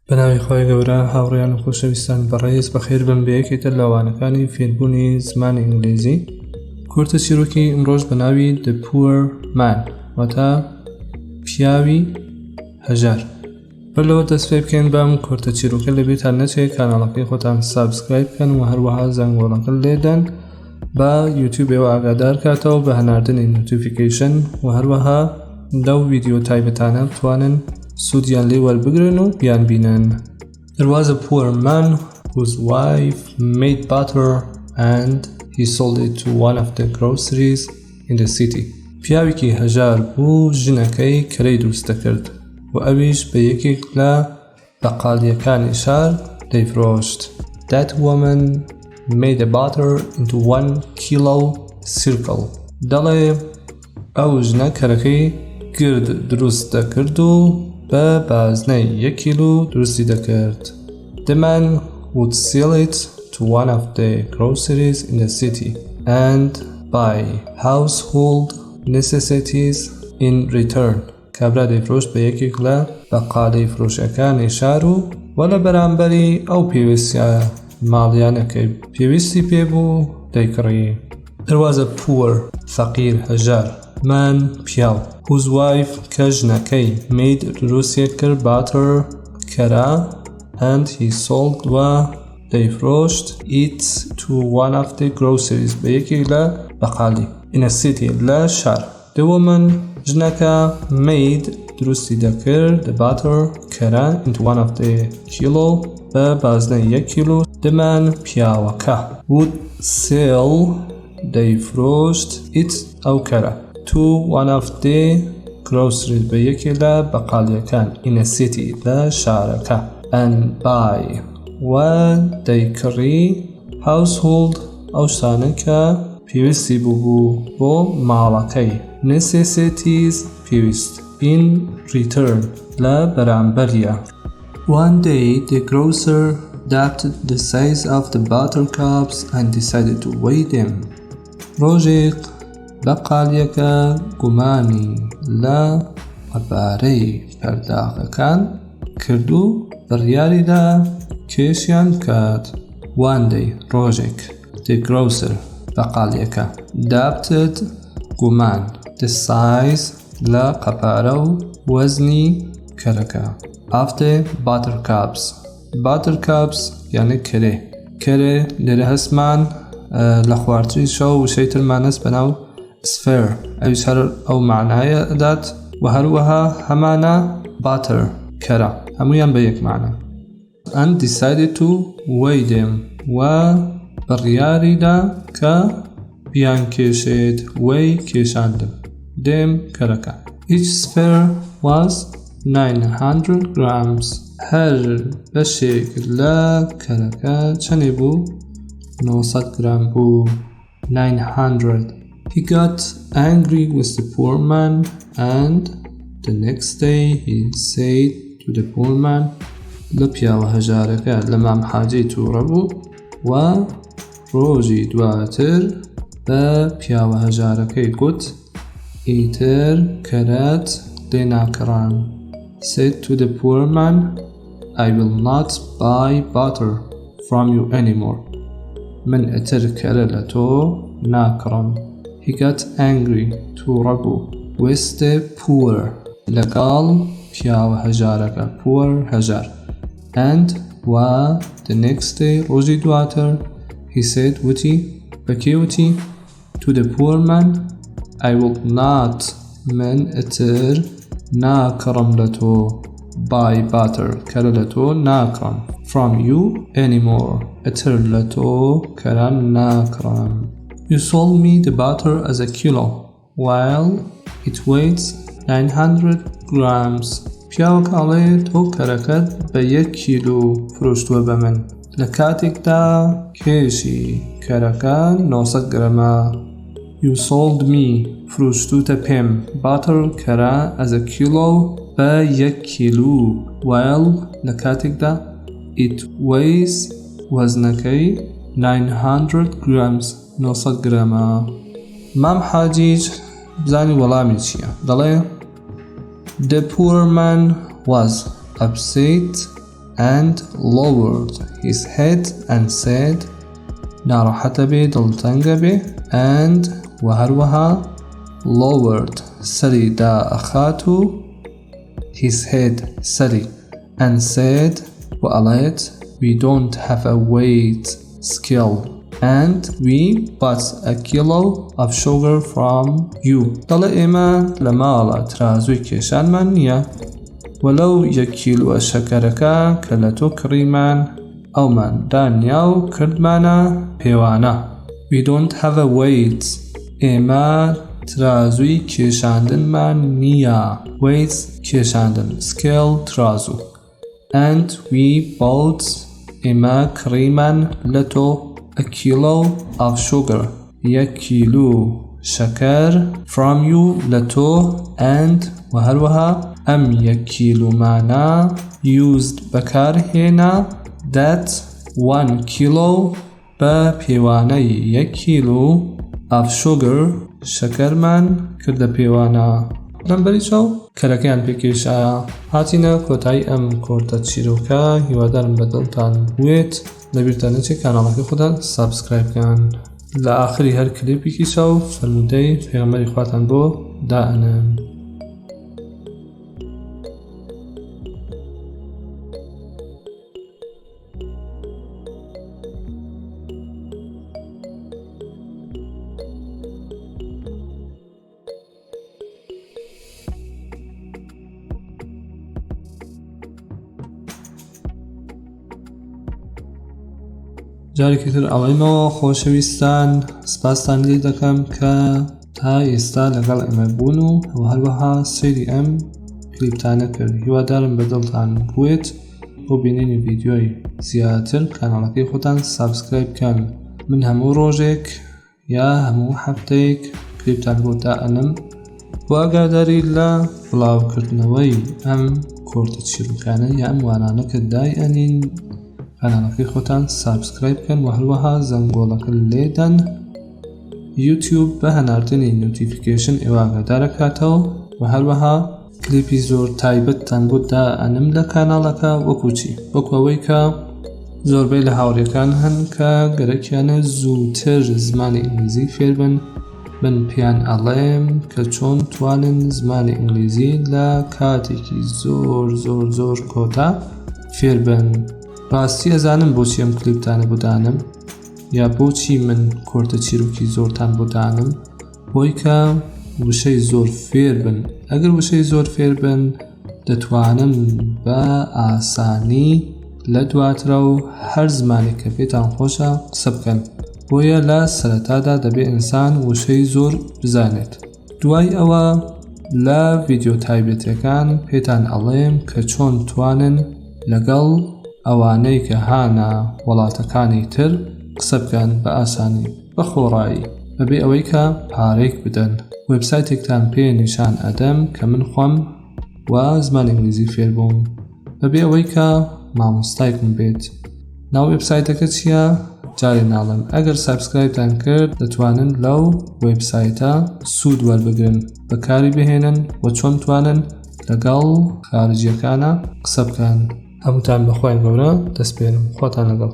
بەناوی خوای گەورە هاوڕێیان و خۆشەویستان بەڕێز بەخێر بن بە یەکێک تر لە وانەکانی فێربوونی زمانی ئینگلیزی کورتە چیرۆکی ئیمڕۆژ بە ناوی The Poor Man واتە پیاوی هەژار بەر لەوە دەست پێ بکەین بەم کورتە چیرۆکە لەبیرتان نەچێت کاناڵەکەی خۆتان subscribe بکەن و هەروەها زەنگۆڵەکە لێدەن با یوتیوب ئێوە ئاگادار کاتەوە بە هەناردنی notification و هەروەها لەو ڤیدیۆ تایبەتانە بتوانن سوودیان لێ وەربگرن و بیان بینن. There was a poor man whose wife made butter and he sold it to one of the groceries in the city. پیاوێکی هەژار بوو ژنەکەی کەرەی دروست دەکرد و ئەویش بە یەکێک لە بەقالیەکانی شار دەیفرۆشت. That woman made the butter into one kilo circle. دەڵێ ئەو ژنە کەرەکەی گرد دروست دەکرد و بە بازنەی یەک کیلو دروستی دەکرد. The man would sell it to one of the groceries in the city and buy household necessities in return. کابرا دەیفرۆشت بە یەکێک لە بەقالەی فرۆشەکانی شار و وە لە بەرامبەری ئەو پێویستیە ماڵیانە کە پێویستی پێ بوو دەیکڕی. There was a poor، فەقیر، هەژار، man، پیاو، whose wife، کە ژنەکەی، made، دروستی کرد، butter، کەرا، and he sold، و دەیفرۆشت، it to one of the groceries، بە یەکێک لە بەقالی، in a city، لە شار. The woman، ژنەکە، made، دروستی دەکرد، the butter، کەرە، into one of the kilo، بە بازنەی یەک کیلۆ، The man، پیاوەکە، would sell، دەیفرۆشت، it، ئەو کەرە، to one of the groceries، بە یەکێ لە بەقالیەکان، in a city، لە شارەکە، and buy، و دەیکڕی، Household ئەو شتانەی کە پێویستی بووبوو بۆ ماڵەکەی. Necessities پێویست. In return لە بەرامبەریا. One day the grocer doubted the size of the butter cups and decided to weigh them. ڕۆژێک بەقالیەکە گومانی لە قەبارەی پەرداخەکان کرد و بڕیاریدا کێشیان بکات. One day، ڕۆژێک، the grocer، بەقاڵیەکە، doubted، گومان، the size، لە قەبارە و وەزنی کەرەکە، of the buttercups، buttercups یعنی کەرێ، کەرێ لێرە هەستمان لە خوارتری شەو وشەی ترمان هەست بەناو sphere ئەویش هەر ئەو معنایە ئەدات و هەروەها هەمانە butter کەرە هەمویان بە یەک معنە. And decided to weigh them و بڕیاریدا کە بیانکێشێت weigh کێشاندن them کەرەکە. Each sphere was 900 grams هەر بەشێک لە کەرەکە چەنێ بوو؟ 900 گرام بوو. 900 He got angry with the poor man and the next day he said to the poor man لە پیاوە هەژارەکە لە مام حاجی تووڕە بوو و ڕۆژی دواتر بە پیاوە هەژارەکەی گوت ئیتر کەرەت لێ ناکڕم said to the poor man I will not buy butter from you anymore من ئیتر کەرە لە تۆ ناکڕم He got angry تووڕە بوو with the poor لەگەڵ پیاوە هەژارەکە poor هەژار and و the next day ڕۆژی دواتر he said وتی بە کێ وتی To the poor man I will not من ئیتر ناکڕم لە تۆ buy butter کەرە لە تۆ ناکڕم from you anymore ئیتر لە تۆ کەرە ناکڕم You sold me the butter as a kilo while it weighs 900 grams پیاوەکە ئەڵێ تۆ کەرەکەت بە یەک کیلو فرۆشتووە بە من لە کاتێکدا کێشی کەرەکە 900 گرەمە. You sold me فرۆشتووتە پێم butter کەرە as a kilo بە یەک کیلو while لە کاتێکدا it weighs وەزنەکەی 900 grams 900 گرەمە. مام حاجیش بزانی وەڵامی چییە دەڵێ The poor man was upset. and lowered his head and said ناڕەحەتە بێ دڵتەنگە بێ and و هەروەها lowered سەری دائەخات و his head سەری and said و ئەڵێت we don't have a weight scale and we bought a kilo of sugar from you دەڵێ ئێمە لە ماڵە ترازووی کێشانمان نییە وەلەو یەک کیلوە شەکەرەکە کە لە تۆ کڕیمان ئەومان دانیا و کردمانە پێوانە We don't have a weight ئێمە ترازووی کێشاندنمان نییە weight کێشاندن scale ترازوو and we bought ئێمە کڕیمان لە تۆ a kilo of sugar یەک کیلو شەکەر from you لە تۆ and و هەروەها ئەم یەک کیلومانە used بەکارهێنا that one kilo بە پێوانەی یەک کیلو of sugar شەکەرمان کردە پێوانە. لەم بەری چاو کەرەکەیان پێکێشایە. هاتینە کۆتایی ئەم کۆرتە چیرۆکە هیوادارم بە دڵتان بوێت لەبیرتان نەچێت کاناڵەکەی خۆتان subscribe بکەن لە ئاخری هەر کلیپێکی چاو فەرموودەی پێغەمبەری خواتان بۆ دائەنێم. جارێکی تر ئەڵێمەوە خۆشەویستان سپاستان لێ دەکەم کە تا ئێستا لەگەڵ ئێمە بوون و هەروەها سەیری ئەم کلیپتانە کرد هیوادارم بەدڵتان بوێت بۆ بینینی ڤیدیۆی زیاتر کاناڵەکەی خۆتان subscribe بکەن من هەموو ڕۆژێک یا هەموو هەفتەیەک کلیپتان بۆ دائەنم بۆ ئاگاداری لە بڵاوکردنەوەی ئەم کۆرتە چیرۆکانە یا ئەم وانانە کە دای ئەنین کاناڵەکەی خۆتان subscribe بکەن و هەروەها زەنگۆڵەکە لێدەن یوتیوب بە هەناردنی notification ئێوە ئاگادارەکاتەوە و هەروەها کلیپی زۆر تایبەتتان بۆ دائەنم لە کاناڵەکە وەکو چی وەکو ئەوەی کە زۆربەی لە هاوڕێکان هەن کە گەرەکیانە زووتر زمانی ئینگلیزی فێربن من پێیان ئەڵێم کە چۆن توانن زمانی ئینگلیزی لە کاتێکی زۆر زۆر زۆر کۆتا فێربن ڕاستی ئەزانم بۆچی ئەم کلیپتانە بۆ دانم یا بۆچی من کۆرتە چیرۆکی زۆرتان بۆ دانم بۆی کە وشەی زۆر فێر بن ئەگەر وشەی زۆر فێر بن دەتوانن بە ئاسانی لە دواترە و هەر زمانێک کە پێتان خۆشە قسە بکەن بۆیە لە سەرەتادا دەبێ ئینسان وشەی زۆر بزانێت دوای ئەوە لە ڤیدیۆ تایبەتەکان پێتان ئەڵێم کە چۆن توانن لەگەڵ ئەوانەی کە هانە وڵاتەکانی تر قسە بکەن بە ئاسانی بە خۆڕایی بەبێ ئەوەی کە پارەیەک بدەن وێبسایتێکتان پێ نیشان ئەدەم کە من خۆم وە زمانی ئینگلیزی فێر بووم بەبێ ئەوەی کە مامۆستایکم بێت ناو وێبسایتەکە چییە جارێ ناڵێم ئەگەر subscribe تان کرد دەتوانن لەو وێبسایتە سوود وەربگرن بەکاری بهێنن و چۆن توانن لەگەڵ خارجیەکانە قسە بکەن هەمووتان بەخوای گەورە دەسپێرم خواتان لەگەڵ.